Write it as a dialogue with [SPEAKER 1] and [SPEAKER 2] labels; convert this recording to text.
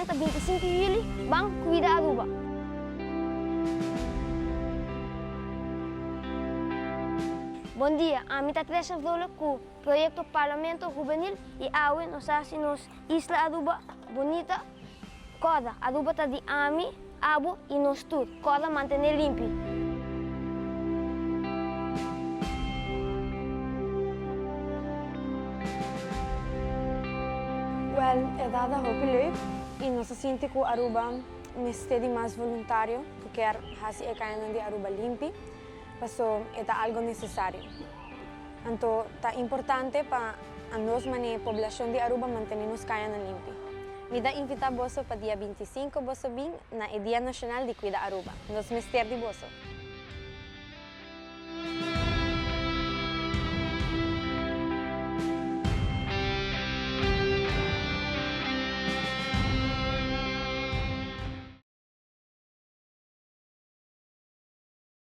[SPEAKER 1] ta 25 di juli, ban cuida Aruba. Bon dia, ami ta Tresha Vrolijk cu Proyecto Parlamento Hubenil y awe nos a haci nos isla Aruba bunita. Corda, Aruba ta di ami, abo y nos tur. Corda mantene limpi.
[SPEAKER 2] Wel, e dada hopi leuk y nos a sinti cu Aruba mester di mas voluntario cu kier haci e cayanan di Aruba limpi, paso e ta algo necesario. Anto ta importante pa anos manera poblacion di Aruba mantene nos cayanan limpi. Mi ta invita boso pa dia 25 boso bin na e Dia Nacional di Cuida Aruba. Nos mester di boso!